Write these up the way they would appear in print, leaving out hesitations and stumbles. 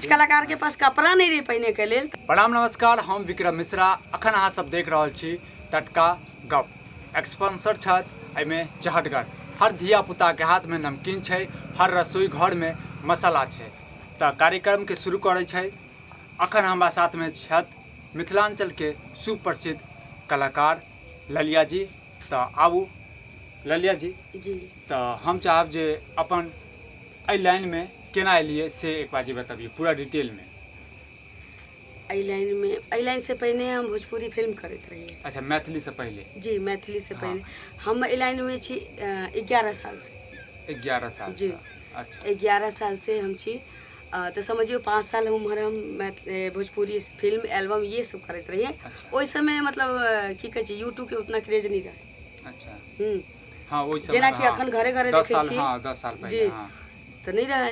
किछु कलाकार के पास कपड़ा नहि रहै पहिने के लेल। प्रणाम नमस्कार, हम विक्रम मिश्रा। अखन अहाँ सब देख रहल छी टटका गप। स्पॉन्सर छथि एहिमे चहटगर। हर धिया पुता के हाथ में नमकीन छै, हर रसोई घर में मसाला छै। तऽ कार्यक्रम के शुरू करै छै। अखन हमरा साथ में छथि मिथिलांचल के सुप्रसिद्ध कलाकार ललिया जी। तऽ आबू ललिया जी। जी। तऽ हम चाहब जे अपन एहि लाइनमे केना एलियै से एक बार जे बतबियौ पूरा डिटेलमे। एहि लाइनमे, एहि लाइनसँ पहिने हम भोजपुरी फिल्म करैत रहियै। अच्छा, मैथिलीसँ पहिले? जी, मैथिलीसँ पहिने। हम एहि लाइनमे छी 11 सालसँ। 11 साल? जी। अच्छा। 11 सालसँ हम छी, तऽ समझियौ 5 साल उम्हर हम भोजपुरी फिल्म एल्बम ये सब करैत रहियै। ओहि समय मतलब की कहै छै, यूट्यूबके उतना क्रेज नहि रहै। अच्छा। हँ, ओहि समय जेनाकि अखन घरे घरे 10 देखै साल छी। हँ, 10 साल पहिले। जी। हँ। तऽ नहि रहै,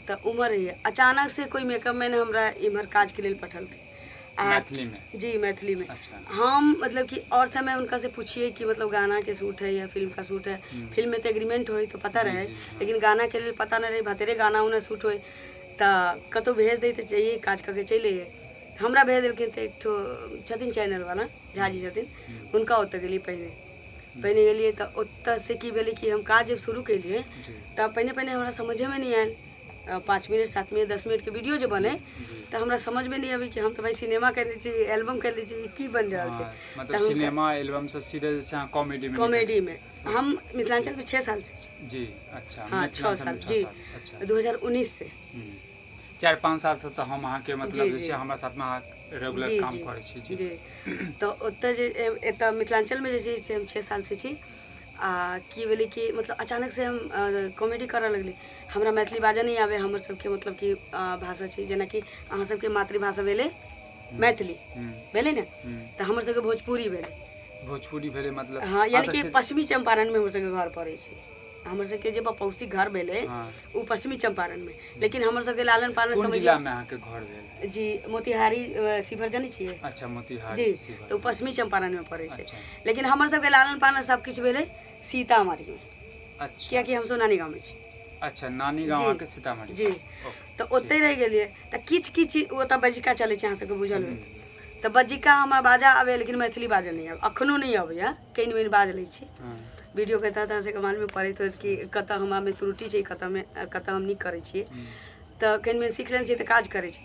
तऽ उम्हर रहियै, अचानक से कोइ मेकअप मैन हमरा इम्हर काजके लेल पठेलकै आ मैथिलीमे? जी, मैथिलीमे। अच्छा। हम मतलब कि और समय हुनका से पूछिए कि मतलब गाना के शूट है या फिल्म का शूट है। फिल्म में तो एग्रीमेंट होई तो पता रहे, लेकिन गाना के लेल पता नहीं रहे। भतेरे गाना उना शूट होई तऽ कतहु भेज दै तऽ जइए, काज कऽ के चलि अइए। हमरा भेज देलखिन तऽ एक ठो छथिन चैनल वाला, झाजी छथिन, हुनका ओतऽ गेलियै। पहिने पहिने गेलियै तऽ ओतऽसँ की भेलै कि हम काज जब शुरू केलियै तऽ पहिने पहिने हमरा समझेमे नहि आयल। 5 मिनट, 7 मिनट, 10 मिनटके वीडियो जे बनै तऽ हमरा समझमे नहि अबै कि हम तऽ भाइ सिनेमा कयने छी, एल्बम कयने छी, ई की बनि रहल छै। मतलब सिनेमा एल्बम से सीधे जे छै अहाँ कॉमेडी मे? कॉमेडीमे हम मिथिलाञ्चलमे 6 सालसँ छी। जी, अच्छा। हँ, 6 मिथिलाञ्चलमे साल। 6 जी। साल, अच्छा। 2019 से। 4-5 सालसँ तऽ हम अहाँके मतलब जे छै हमरा साथमे अहाँ रेगुलर काम करै छी। जी। जी, तऽ ओतऽ जे एतऽ मिथिलाञ्चलमे जे छै से हम 6 सालसँ छी। आ की भेलै कि मतलब अचानक से हम कॉमेडी करऽ लगली। हमरा मैथिली बाजऽ नहि आबै। हमर सबके मतलब कि भाषा छै, जेनाकि अहाँ सबके मातृभाषा भेलै मैथिली भेलै ने, तऽ हमर सबके भोजपुरी भेलै। भोजपुरी भेलै मतलब? हँ, यानी कि पश्चिमी चम्पारणमे हमर सबके घर पड़ै छै। हमर सबके जे बपौसी घर भेलै ओ पश्चिमी चम्पारणमे, लेकिन हमर सबके लालन पालन कोन समझियौ जिलामे अहाँके घर भेल? जी, मोतिहारी, शिवहर जनै छियै? अच्छा, मोतिहारी। जी। शिवहर। तऽ ओ पश्चिमी चम्पारणमे पड़ै छै। अच्छा। लेकिन हमर सबके लालन पालन सब किछु भेलै सीतामढ़ीमे। अच्छा। कियाकि हमसब नानी गाँवमे छी। अच्छा, नानी गाँव जी। अहाँके सीतामढ़ी? जी। तऽ ओतहि रहि गेलियै तऽ किछु किछु ओतऽ बज्जिका चलै छै, अहाँ सबके बुझल होयत। तऽ बज्जिका हमरा बाजऽ आबैए, लेकिन मैथिली बाजऽ नहि आबै, अखनो नहि अबैए। कनि मनि बाजि लै छी। वीडियोके तहत अहाँ सबके मालूमे पड़ैत होयत कि कतऽ हमरामे त्रुटि छै, कतऽमे कतऽ हम नीक करै छियै। तऽ कनि मनि सीख लेने छियै तऽ काज करै छी।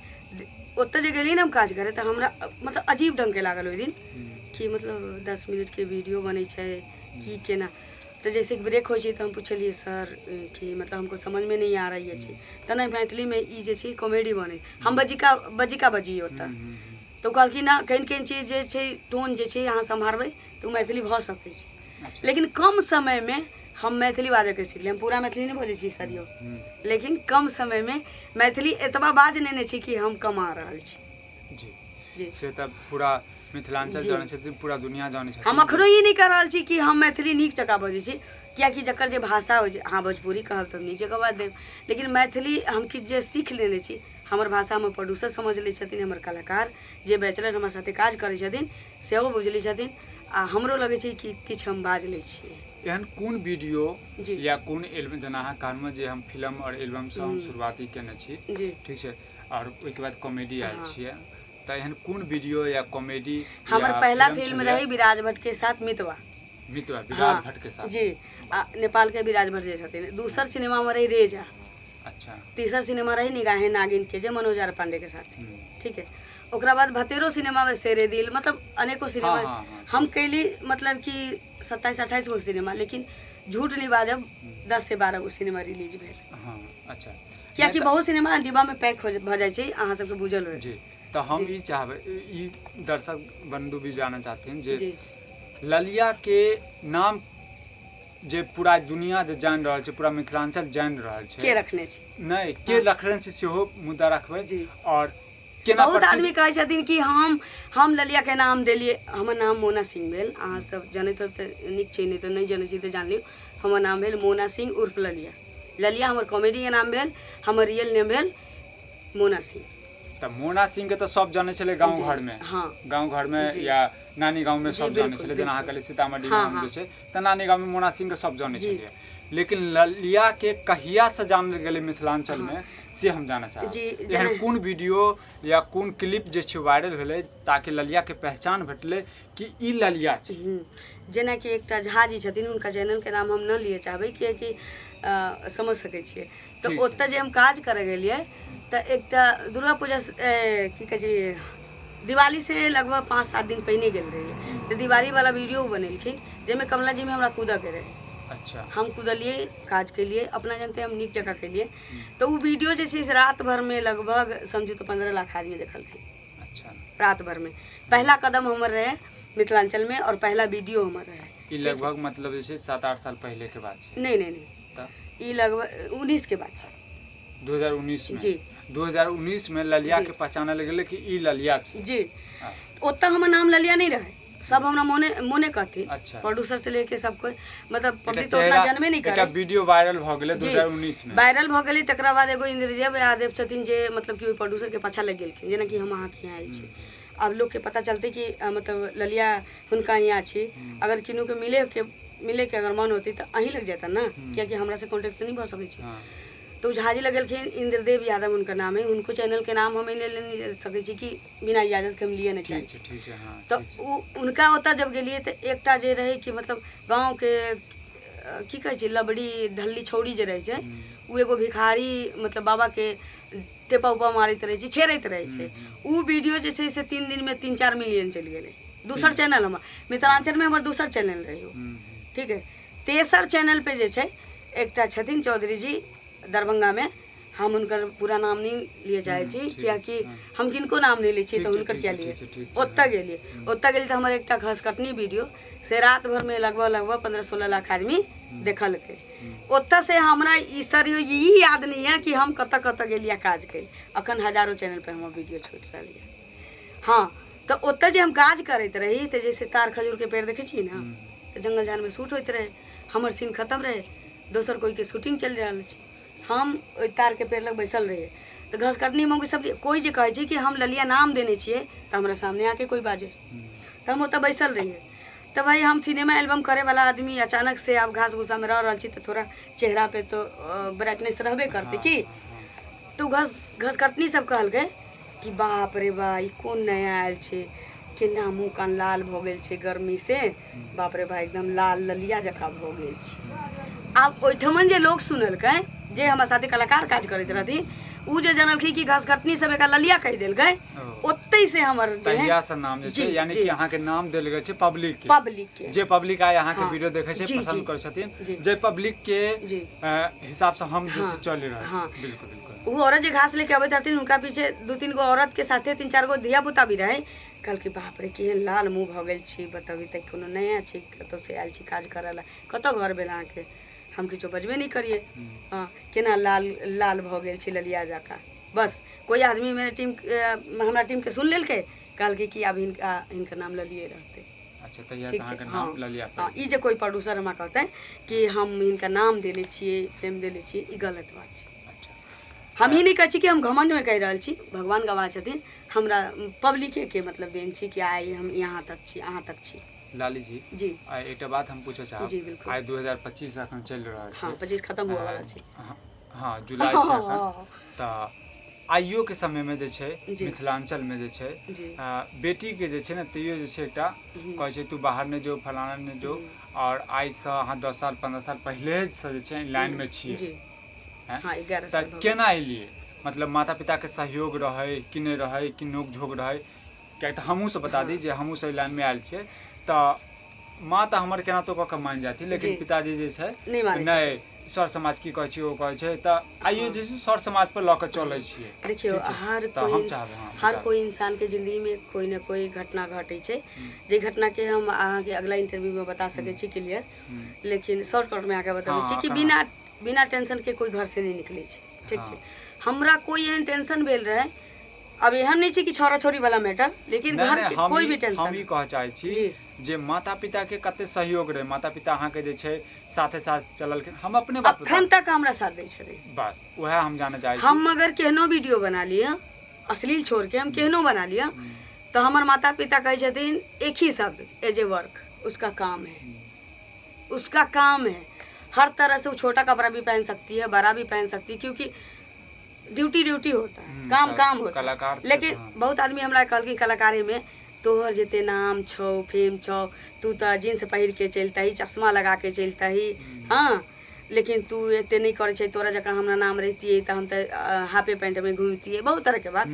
ओतऽ जे गेलियै ने हम काज करै, तऽ हमरा मतलब अजीब ढङ्गके लागल ओहि दिन कि मतलब 10 मिनटके वीडियो बनै छै की केना। तऽ जैसे कि ब्रेक होइ छै तऽ हम पुछलियै सर कि मतलब हमको समझमे नहि आ रही अछि। तऽ नहि, मैथिलीमे ई जे छै कॉमेडी बनै, हम बज्जिका बज्जिका बजियै ओतऽ। तऽ ओ कहलखिन ना, केहन केहन चीज जे छै, टोन जे छै अहाँ सम्हारबै तऽ ओ मैथिली भऽ सकै छै। लेकिन कम समयमे हम मैथिली बाजऽके सिखलियै। हम पूरा मैथिली नहि बजै छी सर यौ, लेकिन कम समयमे मैथिली एतबा बाजि नेने छी कि हम कमा रहल छी। जी। जी। से तऽ पूरा मिथिलाञ्चल जी। जानै छथिन, पूरा दुनिया जानै छथिन। हम अखनो ई नहि कहि रहल छी कि हम मैथिली नीक जकाँ बजै छी, कियाकि जकर जे भाषा होइ छै, अहाँ भोजपुरी कहब तऽ हम नीक जकाँ बाजि देब, लेकिन मैथिली हम किछु जे सीख लेने छी, हमर भाषा हमर प्रोड्यूसर समझि लै छथिन, हमर कलाकार जे बैचलर हमरा साथे काज करै छथिन सेहो बुझि लै छथिन, आ हमरो लगै छै कि किछु हम बाजि लै छियै। एहन कोन वीडियो जी। या कोन एल्बम, जेना अहाँ कहलहुँ जे हम फिल्म आओर एल्बमसँ हम शुरुआती केने छी। जी। ठीक छै, आओर ओहिके बाद कॉमेडी आयल छियै, तऽ एहन कोन वीडियो या कॉमेडी हमर या पहिला फिल्म फिल्म छलैए? रहै विराज भट्ट के साथ मितवा। मितवा, विराज भट्ट के साथ? जी, आ नेपालके विराज भट्ट जे छथिन। दोसर सिनेमामे रहै रेजा। अच्छा। तीसर सिनेमा रही निगाहे नागिन के, जे मनोज आर पांडे के साथ। ठीक है, ओकरा बाद भतेरो सिनेमा में शेरे दिल, मतलब अनेको सिनेमा। हाँ, हाँ, हाँ। हम कैली मतलब कि 27-28 गो सिनेमा, लेकिन झूठ नहीं बाजब, 10 से 12 गो सिनेमा रिलीज भेल। हाँ, अच्छा। कियाकि बहुत सिनेमा डिब्बा में पैक हो भऽ जाइ छै, अहाँ सबके बुझल होय। जी, तऽ हम ई चाहबै, ई दर्शक बंधु भी जानना चाहथिन जे जी। ललिया के नाम जे पूरा दुनिया जे जानि रहल छै, पूरा मिथिलाञ्चल जानि रहल छै, के रखने छी? नहि, के रखने छै सेहो मुद्दा रखबै। जी। आओर केना बहुत प्रसिद्ध- आदमी कहै छथिन कि हम ललिया के नाम देलियै। हमर नाम मोना सिंह भेल। अहाँ सब जनैत होब तऽ नीक छै, नहि तऽ नहि जनै छी तऽ जान लियौ, हमर नाम भेल मोना सिंह उर्फ ललिया। ललिया हमर कॉमेडीके नाम भेल, हमर रियल नेम भेल मोना सिंह। तऽ मोना सिंह के तऽ सब जानै छलै गाँव जी, घरमे। हँ। गाँव घरमे जी। या नानी गाँवमे जी, सब जानै बिल्कुल, छलै। जेना अहाँ बिल्कुल। कहलियै सीतामढ़ीमे हाँ, हम हाँ। जे छै तऽ नानी गाँवमे मोना सिंहके सब जानै जी। छलियै, लेकिन ललियाके कहियासँ जानल गेलै मिथिलाञ्चलमे से हम जानऽ चाहब। जी, एहन जेना- कोन वीडियो या कोन क्लिप जे छै वायरल भेलै ताकि ललियाके पहचान भेटलै कि ई ललिया छै? जेनाकि एकटा झा जी छथिन, हुनका चैनलके नाम हम नहि लिअ चाहबै किएकि समझ सकै छियै। तऽ ठीक छै। ओतऽ जे हम काज करऽ गेलियै तऽ एकटा दुर्गा पूजा की कहै छै, दिवालीसँ लगभग 5-7 दिन पहिने गेल रहियै, तऽ दिवालीवला वीडियो बनेलखिन जाहिमे कमला जीमे हमरा कूदऽके रहै। हम कूदलियै, काज केलियै, अपना जानते हम नीक जकाँ केलियै। तऽ ओ वीडियो जे छै से रात भरिमे लगभग समझू तऽ 15 लाख आदमी देखलखिन। रात भरिमे पहला कदम हमर रहै मिथिलाञ्चलमे आओर पहला वीडियो हमर रहै। ई लगभग मतलब जे छै 7-8 साल पहिले के बात छै? नहि नहि नहि। तऽ ई लगभग 19 के बात छै। 2019 में? जी। 2019 में ललिया के पहचानल गेलै कि ई ललिया छै? जी। ओतऽ हमर नाम ललिया नहि रहै, सब हमरा मोने मोने कहथिन। प्रोड्यूसर से लेके सब कोइ, मतलब एकटा पब्लिक तऽ उतना जनबे नहि एकटा करे। वीडियो वायरल भऽ गेलै जी। 2019 में। वायरल भऽ गेलै, तकरा बाद एगो इंद्रदेव यादव छथिन जे मतलब कि ओहि प्रोड्यूसरके पाछा लागि गेलखिन। जेनाकि हम अहाँके यहाँ आयल छी, आब लोकके पता चलतै कि मतलब ललिया हुनका यहाँ छी। अगर किनुके मिले के अगर मन होतै तऽ अहीं लग जेतै ने, कियाकि हमरा से कॉन्टेक्ट तऽ नहि भऽ सकै छै। तऽ ओ झाजी लग गेलखिन, इंद्रदेव यादव हुनकर नाम है। हुनको चैनलके नाम हम एहि लेल नहि सकै छी कि बिना इजाजतके हम लिए नहि चाहै ठीक छी। छै, ठीक छै, हँ। तऽ ठीक छै। ओ हुनका ओतऽ जब गेलियै तऽ एकटा जे रहै कि मतलब गाँवके की कहै छै, लबड़ी ढल्ली छौड़ी जे रहै छै, ओ एगो भिखारी मतलब बाबाके टेपा उपा मारैत रहै छै, छेड़ैत रहै छै। ओ वीडियो जे छै से 3 दिनमे 3-4 मिलियन चलि गेलै। दोसर चैनल हमर मिथिलाञ्चलमे हमर दोसर चैनल रहै ओ। ठीक है, तेसर चैनल पे जे छै एकटा छथिन चौधरी जी दरभंगामे, हम हुनकर पूरा नाम नहि लिए चाहै छी कियाकि हम किनको नाम नहि लै छी, तऽ ठीक छै, हुनकर ठीक किया छै, लिए। ठीक छै, ठीक छै। ओतऽ गेलियै तऽ हमर एकटा घास कटनी वीडियो से रात भरमे लगभग लगभग 15-16 लाख आदमी देखलकै। ओतऽ से हमरा ई सर ई याद नहि यऽ कि हम कतऽ कतऽ गेलियै काज करै। अखन हजारो चैनल पर हमर वीडियो छूटि रहल यऽ। हँ, तऽ ओतऽ जे हम काज करैत रही तऽ जैसे तार खजूरके पेड़ देखै छियै ने, तऽ जंगल झाड़मे शूट होइत रहै। हमर सीन खतम रहै, दोसर कोइके शूटिंग चलि रहल छै। हम ओहि तारके पेड़ लग बैसल रहियै तऽ घास कटनी मौगी सब कोइ जे कहै छै कि हम ललिया नाम देने छियै, तऽ हमरा सामने आके कोइ बाजै। तऽ हम ओतऽ बैसल रहियै। तऽ भाई, हम सिनेमा एल्बम करे वाला आदमी अचानक से आब घास भूसामे रह रहल छी, तऽ थोड़ा चेहरा पे तो ब्राइटनेस रहबे करतै की। तऽ ओ घस घस कटनी सब कहलकै कि बाप रे बा, ई कोन नया आयल छै, केना मुँह कान लाल भऽ गेल छै गर्मी से, बाप रे बा, एकदम लाल ललिया जकाँ भऽ गेल छै। आब ओहिठमन जे लोक सुनलकै, जे हमरा साथे कलाकार काज करैत रहथिन, ओ जे जनलखिन कि घस कटनी सब एकरा ललिया कहि देलकै, ओतै से हमर जे है तहिया से नाम जे छै, यानी कि अहाँके नाम देल गेल छै पब्लिक के। पब्लिक के। जे पब्लिक आइ अहाँके वीडियो देखै छै, पसंद करै छथिन, जे पब्लिक के हिसाब से हम जे छै चलि रहल। बिल्कुल बिल्कुल। ओ औरत जे घास लेके अबैत रहथिन, हुनका पीछे 2-3 गो औरत के साथे 3-4 गो धिया पुता भी रहै। कहलकै, बाप रे, केहन लाल मुँह भऽ गेल छी, बतबी तऽ कोनो नया छै, कतौ से आयल छी काज करऽ लए, कतऽ घर भेल अहाँके? हम किछो बजबे नहि करियै। हँ, केना लाल लाल भऽ गेल छै ललिया जकाँ। बस कोइ आदमी मेरे टीम हमरा टीमके सुनि लेलकै, कहलकै कि आब हिनका हिनकर नाम ललिए रहतै। अच्छा, तहिया से ठीक छै। अहाँके हँ। नाम ललिया हँ। पड़ि ई जे कोइ प्रोड्यूसर हमरा कहतै कि हम हिनका नाम देने छियै, फेम देने छियै, ई गलत बात छै। हम ई नहि कहै छी कि हम घमण्डमे कहि रहल छी। भगवान गवाह छथिन, हमरा पब्लिकेके मतलब देन छी कि आइ हम यहाँ तक छी, अहाँ तक छी। लाली जी। जी। आइ एकटा बात हम पूछऽ चाहब। जी, बिल्कुल। आइ 2025 अखन चलि रहल छै। हँ, 25 खतम हुअ वाला छै। हँ, जुलाई छै एखन। तऽ आइयो के समयमे जे छै मिथिलाञ्चलमे जे छै बेटीके जे छै ने, तैयो जे छै एकटा कहै छै तू बाहर नहि जो, फलाना नहि जो। आओर आइसँ अहाँ 10 साल 15 साल पहिलेसँ जे छै लाइनमे छियै। हैं? हँ, 11 तऽ साल भऽ गेल। केना एलियै? मतलब माता पिताके सहयोग रहै कि नहि रहै, कि नोक झोक रहै? किएक तऽ हमहूँ सब बता दी जे हमहूँ सब लाइनमे आयल छियै, तऽ माँ तऽ हमर केना तो कऽ के मानि जाथिन, लेकिन पिताजी जे छै नहि मानै। नहि, सर समाज की कहै छै, ओ कहै छै। तऽ आइयो जे छै सर समाज पर लऽ कऽ चलै छियै। देखियौ, ठीक छै, हर तऽ कोइ हम चाहबै, हँ, हर बताबू। कोइ इंसानके जिंदगीमे कोइ ने कोइ घटना घटै छै, जे घटनाके हम अहाँके अगला इंटरव्यूमे बता सकै छी क्लियर, लेकिन शॉर्टकटमे अहाँके बतबै छी कि बिना बिना टेंशनके कोइ घरसँ नहि निकलै छै, ठीक छै? हमरा कोइ एहन टेंशन भेल रहै, अब एहन नहि छै कि छौड़ा छौड़ी वाला मैटर, लेकिन नहि घर नहि के हम कोई ई भी हम टेंशन ई कहऽ चाहै छी जे माता पिता के कते सहयोग रहै, माता पिता अहाँके जे छै साथे साथ चललखिन? हम अपने बात बता अखन तक हमरा साथ दै छथिन। बस उएह हम जानऽ चाहै छी। हम अगर केहनो वीडियो बना लिअ, अश्लील छोड़ के हम केहनो बना लिअ, तऽ हमर माता पिता कहै छथिन एक ही शब्द, एज ए वर्क, उसका काम है, उसका काम है। हर तरह से वो छोटा कपड़ा भी पहन सकती है, बड़ा भी पहन सकती है, क्योंकि ड्यूटी ड्यूटी होता है, काम काम होता है। कलाकार छै लेकिन तऽ, बहुत आदमी हमरा कहलखिन कलाकारीमे तोहर जते नाम छौ, फेम छौ, तू तऽ जींस पहिर के चलतही, चश्मा लगा के चलतही, हँ, लेकिन तू एते नहि करै छै, तोरा जकाँ हमरा नाम रहितियै तऽ हम तऽ हाफे पैंटमे घुमतियै, बहुत तरहके बात।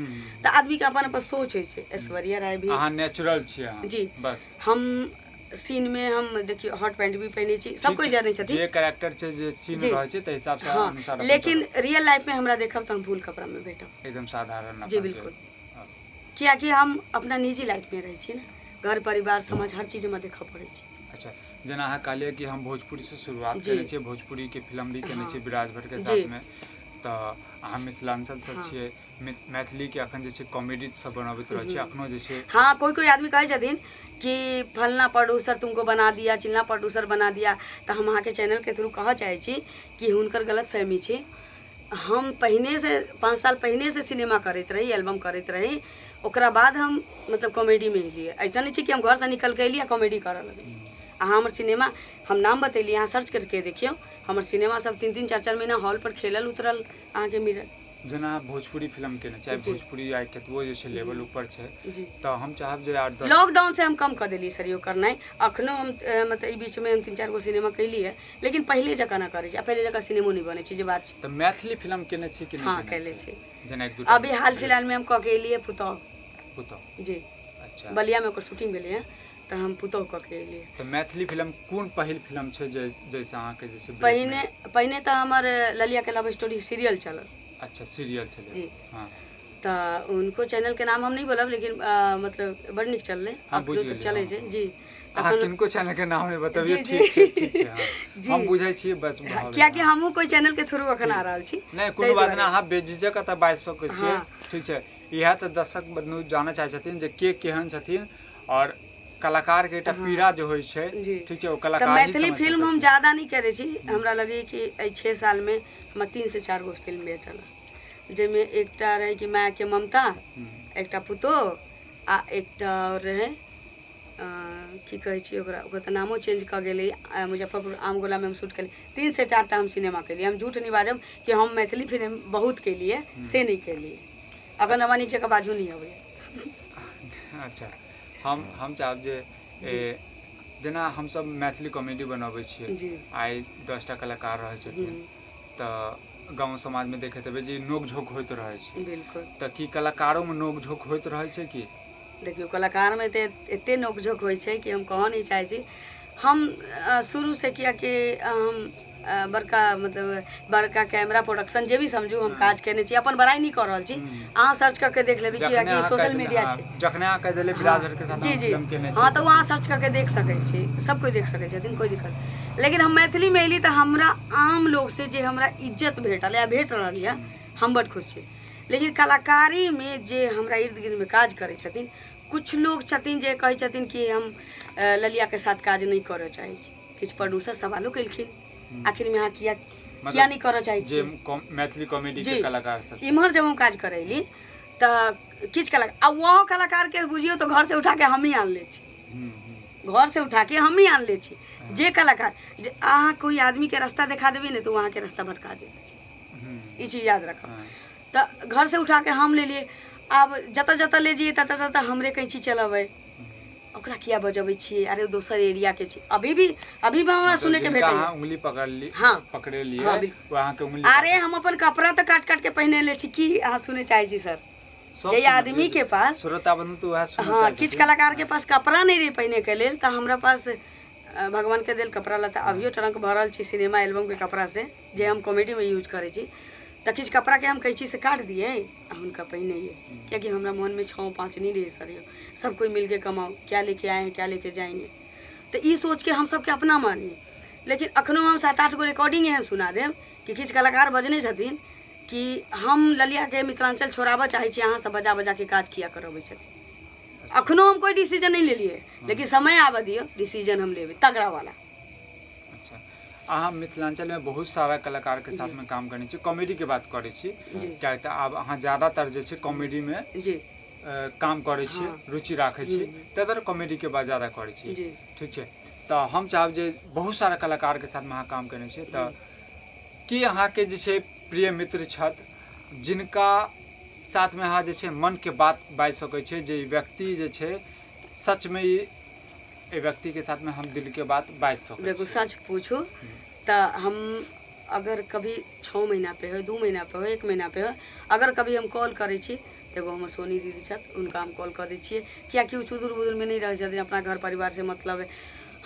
तऽ आदमीके अपन अपन सोच होइ छै। ऐश्वर्या राय भी अहाँ नेचुरल छियै अहाँ। जी। बस। हम सीनमे हम देखियौ हॉट पैंट भी पहिनै छी, सब कोइ जानै छथिन। जे कैरेक्टर छै, जे सीन जी। रहै छै, ताहि हिसाबसँ हँ, अनुसार अपन लेकिन रियल लाइफमे हमरा देखब तऽ हम फुल कपड़ामे भेटब। एकदम साधारण जी, अपन बिल्कुल। कियाकि हम अपना निजी लाइफमे रहै छी ने, घर परिवार समाज हर चीज हमरा देखऽ पड़ै छै। अच्छा, जेना अहाँ कहलियै कि हम भोजपुरीसँ शुरुआत जी। केने छियै, भोजपुरीके फिल्म भी केने छियै विराज भट्टके जी। साथमे, तऽ अहाँ मिथिलाञ्चलसँ हँ। छियै, मैथिलीके अखन जे छै कॉमेडी सब बनबैत रहै छियै, अखनो जे छै। हाँ, कोई कोई आदमी कहै छथिन कि फलना प्रोड्यूसर तुमको बना दिया, चिलना प्रोड्यूसर बना दिया, तऽ हम अहाँके चैनलके थ्रू कहऽ चाहै छी कि हुनकर गलतफहमी छै। हम पहिनेसँ 5 साल पहिनेसँ सिनेमा करैत रही, एल्बम करैत रही, ओकरा बाद हम मतलब कॉमेडीमे एलियै। ऐसा नहि छै कि हम घरसँ निकलि कऽ एलियै आ कॉमेडी करऽ लगलियै। अहाँ हमर सिनेमा, हम नाम बतेलियै, अहाँ सर्च करके देखियौ, हमर सिनेमा सब 3 3 4 4 महीना हॉल पर खेलल उतरल अहाँके मिलत। जेना अहाँ भोजपुरी फिल्म केने, चाहे जी। भोजपुरी आइ कतबो जे छै लेवल ऊपर छै, जी। तऽ हम चाहब जे 8 10 लॉकडाउन से हम कम कऽ देलियै सर यो करनाइ। अखनो हम मतलब ई बीचमे हम 3 4 गो सिनेमा कैलियै, लेकिन पहिले जकाँ नहि करै छी आ पहिले जकाँ सिनेमो नहि बनै छै, जे बात छै। तऽ मैथिली फिल्म केने छी कि नहि? हाँ, केने कैले छी? छी। जेना एक दूटा। अभी हाल फिलहालमे हम कऽ के एलियै पुतहु। पुतहु। जी। अच्छा। बलियामे ओकर शूटिंग भेलै हँ, तऽ हम पुतहु कऽ के एलियै। तऽ मैथिली फिल्म कोन पहिल फिल्म छै जे जाहिसँ अहाँके जे छै break पहिने मिलल? पहिने तऽ हमर ललियाके लव स्टोरी सीरियल चलल। अच्छा, सीरियल छलै। जी। हँ। तऽ हुनको चैनलके नाम हम नहि बोलब, लेकिन मतलब बड़ नीक चललै। हँ, बुझि अखनो तक गेलियै, चलै हँ। छै जी। अहाँ तखन किनको चैनल के नाम नहि बतबियौ। जी, जी। ठीक छै, ठीक छै, हँ। जी। हम बुझै छियै, बस भऽ गेल। कियाकि हमहूँ कोइ चैनलके थ्रू अखन आ रहल छी, नहि ताहि कोनो बात नहि। दुआरे। अहाँ बेझिझक एतऽ बाजि सकै छियै। हँ। ठीक छै, इएह तऽ दर्शक बन्धु जानऽ चाहै छथिन जे के केहन छथिन आओर कलाकारके एकटा पीड़ा जे होइ छै। जी। ठीक छै, ओ तऽ कलाकार ही मैथिली समझ फिल्म सकै हम छै। ज्यादा नहि करै छी। हमरा लगैए कि एहि 6 सालमे हमरा 3 से 4 गो फिल्म भेटल हँ, जाहिमे एकटा रहै कि मायके ममता, एकटा पुतोह आ एकटा आओर रहै, की कहै छी ओकरा, ओकर तऽ नामो चेंज कऽ गेलै, मुजफ्फरपुर आमगोलामे हम शूट केलियै। 3 से 4 टा हम सिनेमा केलियै। हम झूठ नहि बाजब कि हम मैथिली फिल्म बहुत केलियै, से नहि केलियै। अखन हमरा नीक जकाँ बाजू नहि अबैए। अच्छा, हम चाहब जे जेना हमसब मैथिली कॉमेडी बनबै छियै, जी। आइ 10 टा कलाकार रहै छथिन, तऽ गाँव समाजमे देखैत हेबै जे नोक झोंक होइत रहै छै। बिल्कुल। तऽ की कलाकारोमे नोक झोंक होइत रहै छै की? देखियौ, कलाकारमे तऽ एते नोकझोंक होइ छै कि हम कहऽ नहि चाहै छी। हम शुरूसँ कियाकि हम बड़का मतलब बड़का कैमरा प्रोडक्शन जे भी समझू हम काज केने छी। अपन बड़ाइ नहि कऽ रहल छी, अहाँ सर्च कऽ के देख लेबै। जखने कियाकि अहाँ सोशल कहि देलियै, मीडिया हँ, छै। जखने अहाँ कहि देलियै विराज के साथ जी हम जी फिल्म केने हँ, छी। तऽ ओ अहाँ सर्च कऽ के देख सकै छी, सब कोइ देख सकै छथिन, कोइ दिक्कत नहि। लेकिन हम मैथिलीमे एली तऽ हमरा आम लोकसँ जे हमरा इज्जत भेटल या भेट रहल यऽ, हम बड्ड खुश छी। लेकिन कलाकारीमे जे हमरा इर्द गिर्दमे काज करै छथिन, कुछ लोग छथिन जे कहै छथिन कि हम ललियाके साथ काज नहि करऽ चाहै छी। किछु प्रोड्यूसर सवालो केलखिन, आखिरमे अहाँ किया किया नहि करऽ चाहै जे छी मैथिली कॉमेडी के जी। कलाकार सब। इम्हर जब हम काज करैली तऽ किछु कलाकार आ ओहो कलाकारके बुझियौ तऽ घरसँ उठा के हमही आनले छी। हम्म, हम्म। घर से उठा के हमही आनले छी। जे कलाकार जे अहाँ कोई आदमी के रास्ता देखा देबै ने, तऽ ओ अहाँके रास्ता भटका देत। ई चीज याद रखब। तऽ घर से उठा के हम लेलियै। आब जतऽ जतऽ ले जइयै, ततऽ ततऽ हमरे कैंची चलबै, ओकरा किया बजबै छियै, अरे ओ दोसर एरिया के छै। अभी भी, अभी भी हमरा मतलब सुने के जिनका भेटैया। अहाँ उंगली पकड़ली, हाँ। पकड़ेलियै, हाँ, बिल्कुल। ओ अहाँके उंगली अरे हम अपन कपड़ा तऽ काट काट के पहिने ले छी। की अहाँ सुने चाहै छी सर? सब जे सुनत आदमी के पास श्रोता बन्धु तऽ उएह सुनऽ हँ, चाहै किछु छथिन। कलाकार के पास कपड़ा नहि रहै पहिने के लेल, तऽ हमरा पास भगवान के देल कपड़ा लत्ता अभियो ट्रंक भरल छै सिनेमा एल्बम के कपड़ा से, जे हम कॉमेडी में यूज करै छी। तऽ किछु कपड़ा के हम कैंची से काट दियै आ हुनका पहिनैयै, कियाकि हमरा मन में छओ पाँच नहीं रहे सर। यौ सब कोई मिलके कमाओ, क्या लेके आए हैं, क्या लेके जाएंगे, तऽ ई सोच के हम सबके अपना मानिए। लेकिन अखनो हम 7 8 गो रिकॉर्डिंग एहन सुना देब कि किछु कलाकार बजने छथिन कि हम ललियाके मिथिलाञ्चल छोड़ाबऽ चाहै छी, अहाँ सब बजा बजा के काज किया करबै छथिन। अखनो हम कोई डिसीजन नहि लेलियै, लेकिन समय आबऽ दियौ, डिसीजन हम लेबै तगड़ा वाला। अच्छा, अहाँ मिथिलाञ्चलमे बहुत सारा कलाकारके साथमे काम करने छी, कॉमेडीके बात करै छी, कियाकि तऽ आब अहाँ ज्यादातर जे छै कॉमेडीमे जी काम करै छी, रुचि राखै छी, ताहि दुआरे कॉमेडीके बात ज्यादा करै छी। जी। ठीक छै, तऽ हम चाहब जे बहुत सारा कलाकारके साथमे अहाँ काम केने छियै, तऽ की अहाँके जे छै प्रिय मित्र छथि? जिनका साथमे अहाँ जे छै मनके बात बाजि सकै छियै जे ई व्यक्ति जे छै सचमे ई एहि व्यक्तिके साथमे हम दिलके बात बाजि सकै देखू छियै। सच पूछू तऽ हम अगर कभी 6 महीना पे हो, 2 महीना पे हो, 1 महीना पे हो, अगर कभी हम कॉल करै छी तऽ एगो हमर सोनी दीदी छथि, हुनका हम कॉल कऽ दै छियै, किएकि ओ चुदुर बुदुरमे नहि रहै छथिन, अपना घर परिवारसँ मतलब है।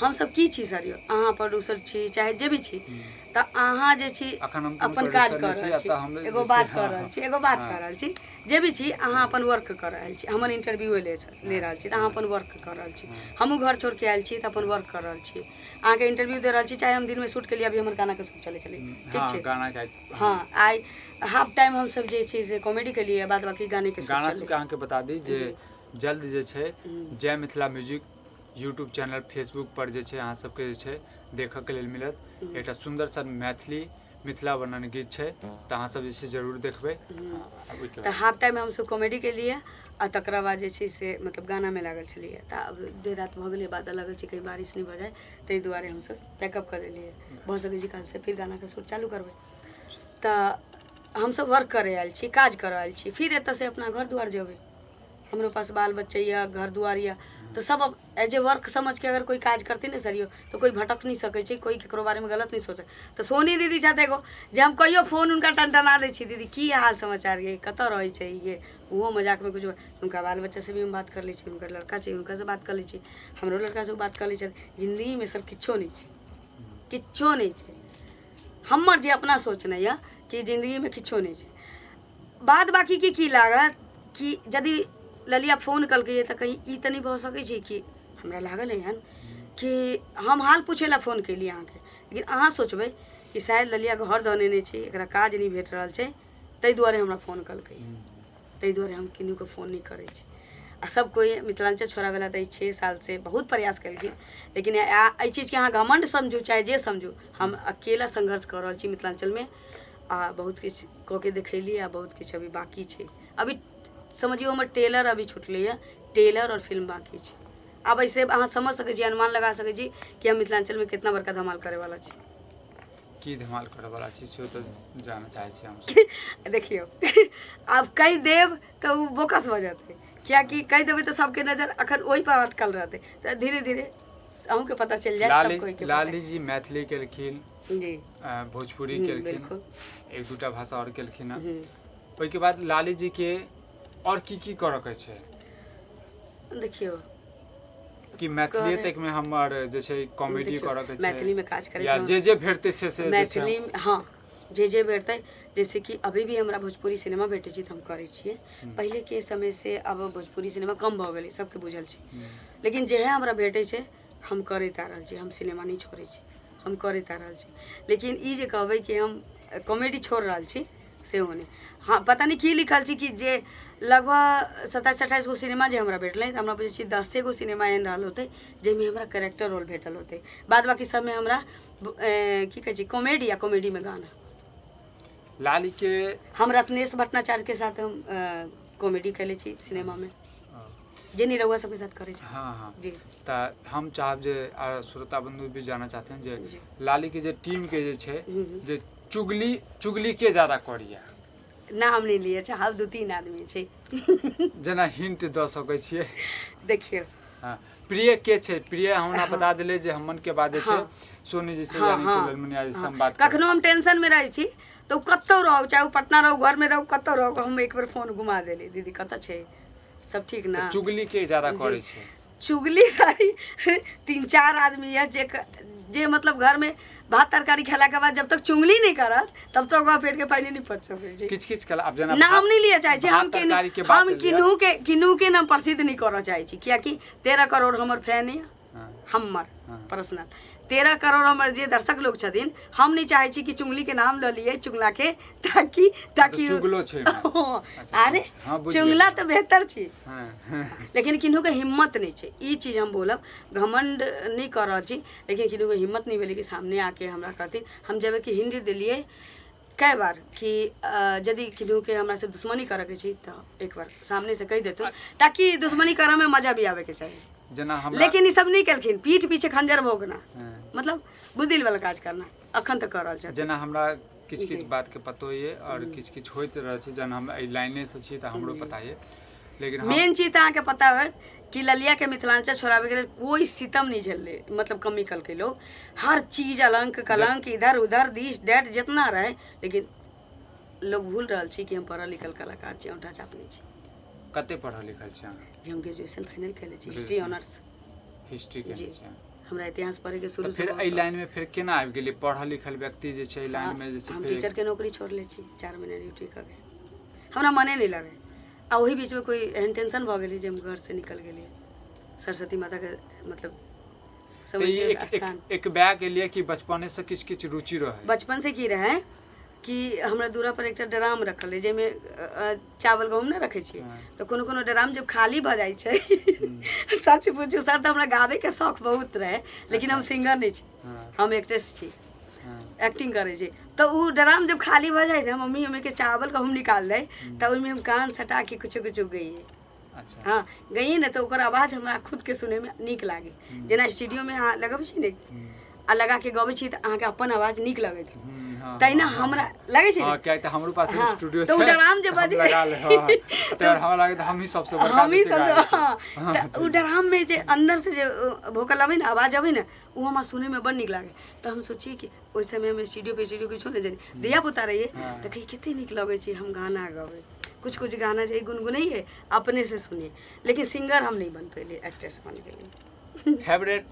हमसब की छी सर यौ, अहाँ प्रोड्यूसर छी चाहे जे भी छी, तऽ अहाँ जे छी अखन हम कोनो अपन काज प्रोड्यूसर कऽ नहि छी, रहल छी, एतऽ हम एगो जे छै, बात कऽ हँ, रहल हँ, छी, एगो बात हँ। कऽ रहल छी, जे भी छी अहाँ अपन वर्क कऽ रहल छी, हमर इंटरव्यूए ले रहल छी तऽ अहाँ अपन वर्क कऽ रहल छी, हमहूँ घर छोड़िके आयल छी तऽ अपन वर्क कऽ रहल छी, अहाँके इंटरव्यू दे रहल छी, चाहे हम दिनमे शूट केलियै, अभी हमर गानाके शूट चलै छलै, ठीक हँ छै, गाना के हँ आइ हाफ टाइम हमसब जे छै से कॉमेडी केलियै, बाद बाकी गानेके शूट गाना चललै। सबके अहाँके बता दी जे जी। जल्द जे छै हम्म। Jai Mithila music YouTube channel Facebook पर जे छै अहाँ सबके जे छै देखऽके लेल मिलत। एकटा सुन्दर सन मैथिली मिथिला वर्णन गीत छै, तऽ अहाँ सब जे छै जरूर देखबै। ओहिके तऽ बाद हाफ टाइम हमसब कॉमेडी केलियै आ तकरा बाद जे छै से मतलब गानामे लागल छलियै, तऽ आब देर राति भऽ गेलै, बादल लागल छै कहीं बारिश नहि भऽ जाय, ताहि दुआरे हमसब पैकअप कऽ देलियै। भऽ सकै छै काल्हिसँ फिर गानाके शूट चालू करबै। तऽ हमसब वर्क करै आयल छी, काज करऽ आयल छी, फिर एतऽसँ अपना घर दुआर जेबै, हमरो पास बाल बच्चा यऽ, घर दुआर यऽ, तऽ सब अब एज ए वर्क समझके अगर कोइ काज करतै ने सर यौ, तऽ कोइ भटक नहि सकै छै, कोइ ककरो बारेमे गलत नहि सोचै। तऽ सोनी दीदी छथि एगो जे हम कहियो फोन हुनका टनटना दै छी, दीदी की हाल समाचार ये, कतऽ रहै छै ये, ओहो मजाकमे किछु, हुनका बाल बच्चासँ भी हम बात कर लै छी, हुनकर लड़का छै हुनकासँ बात कर लै छी, हमरो लड़कासँ ओ बात कर लै छथि। जिन्दगीमे सर किछो नहि छै, किछो नहि छै, हमर जे अपना सोचने यऽ कि जिन्दगीमे किछो नहि छै। बाद बाकी के की लागत कि यदि ललिया फोन केलकै तऽ कहीं ई तऽ नहि भऽ सकै छै कि हमरा लागल एहन कि हम हाल पूछै लए फोन केलियै अहाँके, लेकिन अहाँ सोचबै कि शायद ललिया घर दऽ नेने छै, एकरा काज नहि भेट रहल छै, ताहि दुआरे हमरा फोन केलकै, ताहि दुआरे हम किन्नूके फोन नहि करै छी। आ सब कोइ मिथिलाञ्चल छोड़ाबैला तऽ एहि 6 सालसँ बहुत प्रयास केलखिन, लेकिन एहि चीजके अहाँ घमण्ड समझू चाहे जे समझू, हम अकेला संघर्ष कऽ रहल छी मिथिलाञ्चलमे, आ बहुत किछु कऽ के देखेलियै आ बहुत किछु अभी बाँकी छै। अभी समझियौ हमर टेलर अभी छुटलैए, टेलर आओर फिल्म बाँकी छै। आब एहिसँ अहाँ समझ सकै छी, अनुमान लगा सकै छी कि हम मिथिलाञ्चलमे कितना बड़का धमाल करैवला छी। की धमाल करैवला छी सेहो तऽ जानऽ चाहै छी हमसब। देखियौ आब कहि देब तऽ ओ बोकस भऽ जेतै, किएकि कहि देबै तऽ सबके नजर अखन ओहिपर अटकल रहतै, तऽ धीरे धीरे अहूँके पता चलि जायत। लाली सब कोइके पता। लाली जी मैथिली केलखिन जी, भोजपुरी केलखिन, बिल्कुल, एक दूटा भाषा आओर केलखिन हँ। हम्म। ओहिके बाद लाली जी के आओर की की करऽ के छै? देखियौ कि मैथिली करे तक में हमर जे छै कॉमेडी देखियौ करऽ के छै मैथिलीमे काज या करैके जे जे भेटतै से से जे छै। मैथिली, हँ, जे जे भेटतै, जैसे कि अभी भी हमरा भोजपुरी सिनेमा भेटै छै तऽ हम करै छियै। पहिलेके समयसँ आब भोजपुरी सिनेमा कम भऽ गेलै, सबके बुझल छै, लेकिन जेहे हमरा भेटै छै हम करैत आ रहल छी, हम सिनेमा नहि छोड़ै छी, हम करैत आ रहल छी। लेकिन ई जे कहबै कि हम कॉमेडी छोड़ि रहल छी सेहो नहि। हँ, पता नहि की लिखल छै कि जे लगभग 27 28 गो सिनेमा जे हमरा भेटलै, तऽ हमरा बुझै छी 10 गो सिनेमा एहन रहल होतै जाहिमे हमरा कैरेक्टर रोल भेटल होतै, बाद बाकी सबमे हमरा की कहै छै कॉमेडी आ कॉमेडीमे गाना। लाली के हम रत्नेश भट्टाचार्यके साथ हम कॉमेडी कयले छी सिनेमामे, जे निरहुआ सबके साथ करै छै। हँ हँ जी। तऽ हम चाहब जे आ श्रोता बंधु भी जानऽ चाहते हैं जे जी। लाली के जे टीम के जे छै हम्म। जे चुगली चुगली के ज्यादा करैया? नाम नहि लिए चाहब, 2-3 आदमी छै। जेना हिंट दऽ सकै छियै? देखियौ। हँ, प्रिय के छै? प्रिय हमरा बता देले जे हमन के बाद जे छै हँ। सोनी जी से हँ यानी कि हँ ललमुनिया जी से हँ हम बात करब। कखनो हम टेंशनमे रहै छी तऽ ओ कतहु रहू, चाहे ओ पटना रहू, घरमे रहू, कतहु रहू, हम एक बेर फोन घुमा देली, दीदी कतऽ छै, सब ठीक तऽ ना? चुगली के ज्यादा जी। करै छै? चुगली सारी 3-4 आदमी यऽ जे जे मतलब घरमे भात तरकारी खेलाके बाद जब तक चुगली नहि करत तब तक ओकरा पेटके पानि नहि पच सकै छै। किछु किछु कला आब जेना नाम भात नहि लिअ चाहै छी हम भात तरकारी के हम बात एलैया। किन्नू के नाम प्रसिद्ध नहि करऽ चाहै छी, किएकि 13 करोड़ हमर फैन यऽ। हँ हमर हँ पर्सनल 13 करोड़ हमर जे दर्शक लोग छथिन, हम नहि चाहै छी कि चुगलीके नाम लऽ लियै चुगलाके, ताकि तऽ ताकि चुगलो छै एहिमे। अच्छा अरे हँ बुझि चुगला गेलियै। तऽ बेहतर छी, हँ लेकिन किन्नूके हिम्मत नहि छै। ई चीज हम बोलब, घमण्ड नहि कऽ रहल छी, लेकिन किन्नूके हिम्मत नहि भेलै कि सामने आके हमरा कहथिन। हम जेबै कि हिंदी देलियै कए बार कि यदि किन्नूके हमरासँ दुश्मनी करऽके छै तऽ एक बार सामनेसँ कहि देतुन, ताकि दुश्मनी करऽमे मजा भी आबैके चाही। जेना हमरा लेकिन ई सब नहि केलखिन, पीठ पीछे खंजर भोगना हँ मतलब बुदिल वाला काज करना अखन तक कऽ रहल छथिन। जेना हमरा किछु किछु बातके पतो ये आओर किछु किछु होइत रहै छै। जहन हम एहि लाइनेसँ छी तऽ हमरो पता ये, लेकिन हम मेन चीज तऽ अहाँके पता होयत कि ललियाके मिथिलांचल छोड़ाबैके लेल कोइ सितम नहि झेललै, मतलब कमी कलकै लोग हर चीज, अलंक कलंक इधर उधर दिस that जितना रहे, लेकिन लोग भूल रहल छी कि हम पढ़ल लिखल कलाकार छी, औंठा छाप नहि छी। कते पढ़ल लिखल छी अहाँ? जे हम ग्रेजुएशन फाइनल केले छी, हिस्ट्री ऑनर्स। हिस्ट्री केने जी। छी अहाँ। हमरा इतिहास पढ़ैके तऽ शुरू से फेर बहुत एहि शौक। लाइनमे फेर केना आबि गेलियै? पढ़ल लिखल व्यक्ति जे छै एहि लाइनमे जे छै हम फेर टीचरके नौकरी छोड़ले छी, 4 महीना ड्यूटी कऽ के हमरा मने नहि लगै, आ ओहि बीचमे कोइ एहन टेंशन भऽ गेलै जे हम घरसँ निकलि गेलियै सरस्वती माताके मतलब तऽ ई समझियौ एक एक स्थान। एक बैग एलियै कि बचपनेसँ किछु किछु रुचि रहै? बचपन से की रहै कि हमरा दूरा पर एकटा ड्राम रखल रहै जाहिमे चावल गहूँम नहि रखै छियै, तऽ कोनो कोनो ड्राम जब खाली भऽ जाइ छै, सच पूछू सर तऽ हमरा गाबैके शौक बहुत रहै, लेकिन हम सिंगर नहि छी, हम एक्ट्रेस छी, एक्टिंग करै छी। तऽ ओ ड्राम जब खाली भऽ जाइ ने, मम्मी ओहिमे चावल गहूँम निकाल दै, तऽ ओहिमे हम कान सटा के कुछो कुछो गइए। अच्छा। हँ, गइए ने तऽ ओकर आवाज हमरा खुदके सुनैमे नीक लागै, जेना स्टूडियोमे अहाँ लगबै छी ने आ लगा के गबै छी तऽ अहाँके अपन आवाज नीक लगैत, तहिना हमरा लगै छै। हँ, कियाकि तऽ हमरो पास स्टूडियो तऽ ओ छै, ड्राम जे हम बजै लगा ले। हँ, तऽ हमरा लागै तऽ हमही सबसँ बड़का हमही बेसी सब गाबै छी। हँ, तऽ ओ ड्राममे जे अंदर से जे भोकल अबै ने, आवाज अबै ने, ओ हमरा सुनैमे बड़ नीक लागै। तऽ हम सोचियै कि ओहि समयमे स्टूडियो पे किछो नहि जानी, धिया पुता रहियै, तऽ कही कते नीक लगै छै हम गाना गबै, कुछ कुछ गाना जे गुनगुनैयै अपने से सुनियै, लेकिन सिंगर हम नहि बन पेलियै, एक्ट्रेस बन गेलियै। फेवरेट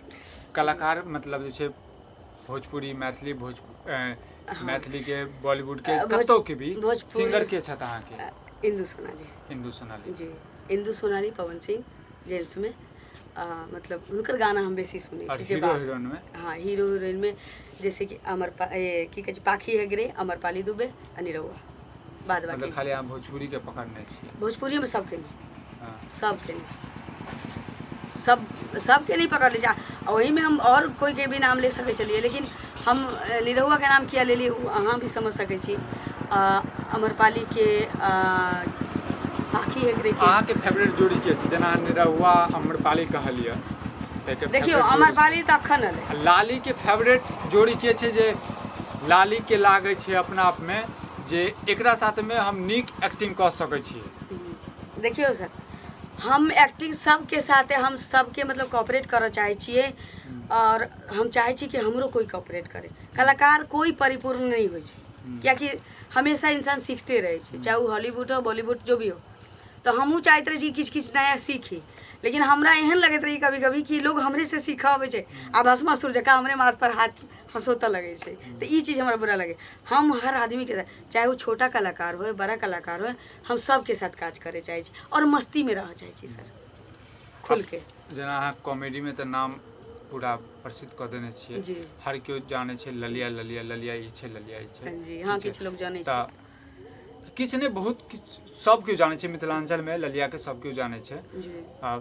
कलाकार मतलब जे छै भोजपुरी, मैथिली, भोज मैथिली के, बॉलीवुड के, कतौ के भी भोजपुरी। सिंगर के छथि अहाँके? इंदु सोनाली। इंदु सोनाली। जी, इंदु सोनाली, पवन सिंह जेंट्समे, मतलब हुनकर गाना हम बेसी सुनै आओर छी जे हीरो बात हीरोइन में? हाँ, हीरो हीरोइन में जैसे कि अमर की कहै छै पाखी हेगड़े, अमरपाली दुबे आ निरहुआ, बाद मतलब बाकी खाली अहाँ भोजपुरी के पकड़ने छियै? भोजपुरीमे सबके नहि। सबके नहि, सब सबके नहि पकड़ लै छै। आ ओहिमे हम आओर कोइके भी नाम ले सकै छलियै, लेकिन हम निरहुआके नाम किया लेलियै ओ अहाँ भी समझ सकै छी, आ अमरपालीके, पाखी हेगड़ेके। अहाँके फेवरेट जोड़ी के छै? जेना निरहुआ अम्रपाली कहलियै तऽ देखियौ फेवरेट जोड़ी। अमरपाली तऽ अखन एलै। आ लाली के फेवरेट जोड़ी के छै, जे लाली के लागै छै अपना आपमे जे एकरा साथमे हम नीक एक्टिंग कऽ सकै छियै? देखियौ सर, हम एक्टिंग सबके साथे, हम सबके मतलब कॉपरेट करऽ चाहै छियै आओर हम चाहै छी कि हमरो कोइ कॉपरेट करे। कलाकार कोइ परिपूर्ण नहि होइ छै, कियाकि हमेशा इंसान सीखते रहै छै, चाहे ओ हॉलीवुड हो, बॉलीवुड, जो भी हो। तऽ हमहूँ चाहैत रहै छी कि किछु किछु नया सीखी, लेकिन हमरा एहन लगैत रहै कभी कभी कि लोग हमरेसँ सीखऽ अबै छै आ भस्मासुर जकाँ हमरे माथपर हाथ हँसोतऽ लगै छै, तऽ ई चीज हमरा बुरा लगै। हम हर आदमीके, चाहे ओ छोटा कलाकार होय, बड़ा कलाकार होय, हम सबके साथ काज करय चाहै छी आओर मस्तीमे रहऽ चाहै छी सर, खुलके। जेना अहाँ कॉमेडीमे तऽ नाम पूरा प्रसिद्ध कऽ देने छियै। जी। हर केओ जानै छै ललिया, ललिया, ललिया ई छै, ललिया ई छै। जी हँ, किछु लोग जानै छै। तऽ किछु नहि, बहुत किछु, सब केओ जानै छै मिथिलाञ्चलमे ललियाके, सब केओ जानै छै। जी। आ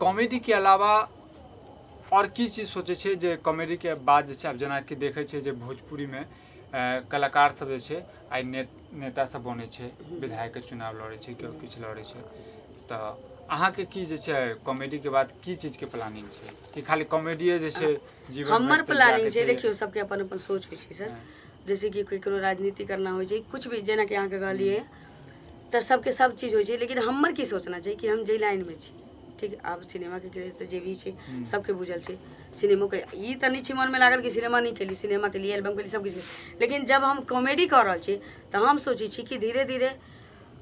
कॉमेडीके अलावा आओर की चीज सोचै छियै जे कॉमेडीके बाद जे छै, आब जेनाकि देखै छियै जे भोजपुरीमे कलाकार सब जे छै आइ नेता सब बनै छै, विधायकके चुनाव लड़ै छै, केओ किछु लड़ै छै, तऽ अहाँके की जे छै कॉमेडीके बाद की चीजके प्लानिंग छै, कि खाली कॉमेडीए जे छै जीवन हमर प्लानिंग छै? देखियौ, सबके अपन अपन सोच होइ छै सर। जैसे कि केकरो राजनीति करना होइ छै, कुछ भी, जेनाकि अहाँके कहलियै तऽ सबके सब चीज होइ छै, लेकिन हमर की सोचना छै कि हम जाहि लाइनमे छी, ठीक, आब सिनेमाके क्रेज तऽ जे भी छै सबके बुझल छै। सिनेमोके ई तऽ नहि छै मनमे लागल कि सिनेमा नहि केली, सिनेमा केलियै, एल्बम केली, सब किछु केली, लेकिन जब हम कॉमेडी कऽ रहल छी तऽ हम सोचै छी कि धीरे धीरे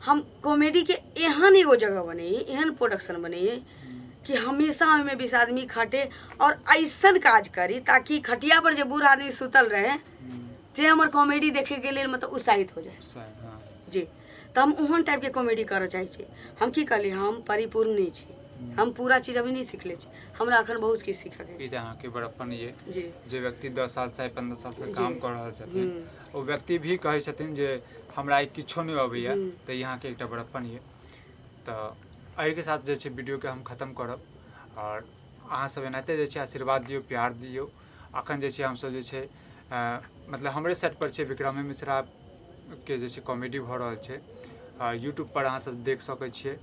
हम कॉमेडीके एहन एगो जगह बनैयै, एहन प्रोडक्शन बनैयै कि हमेशा ओहिमे 20 आदमी खटे आओर ऐसन काज करी ताकि खटिया पर जे बूढ़ आदमी सुतल रहे जे हमर कॉमेडी देखैके लेल मतलब उत्साहित हो जाए। जी, तऽ हम ओहन टाइपके कॉमेडी करऽ चाहै छी। हम की कहली, हम परिपूर्ण नहि छी, हम पूरा चीज अभी नहि सीखले छी, हमरा अखन बहुत किछु सीखऽके ई छै। तऽ अहाँके बड़प्पन ये जी। जे व्यक्ति 10 साल से 15 साल से काम कऽ रहल छथिन, हूँ ओ व्यक्ति भी कहै छथिन जे हमरा ई किछो नहि अबैया, हूँ तऽ ई अहाँके एकटा बड़प्पन ये। तऽ एहिके साथ जे छै वीडियोके हम खतम करब, आओर अहाँ सब एनाहिते जे छै आशीर्वाद दियौ, प्यार दियौ। अखन जे छै हमसब जे छै मतलब हमरे सेट पर छै विक्रमे मिश्रा के जे छै कॉमेडी भऽ रहल छै, यूट्यूब पर अहाँ सब देख सकै छियै।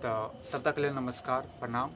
तऽ तब तक लेल नमस्कार, प्रणाम।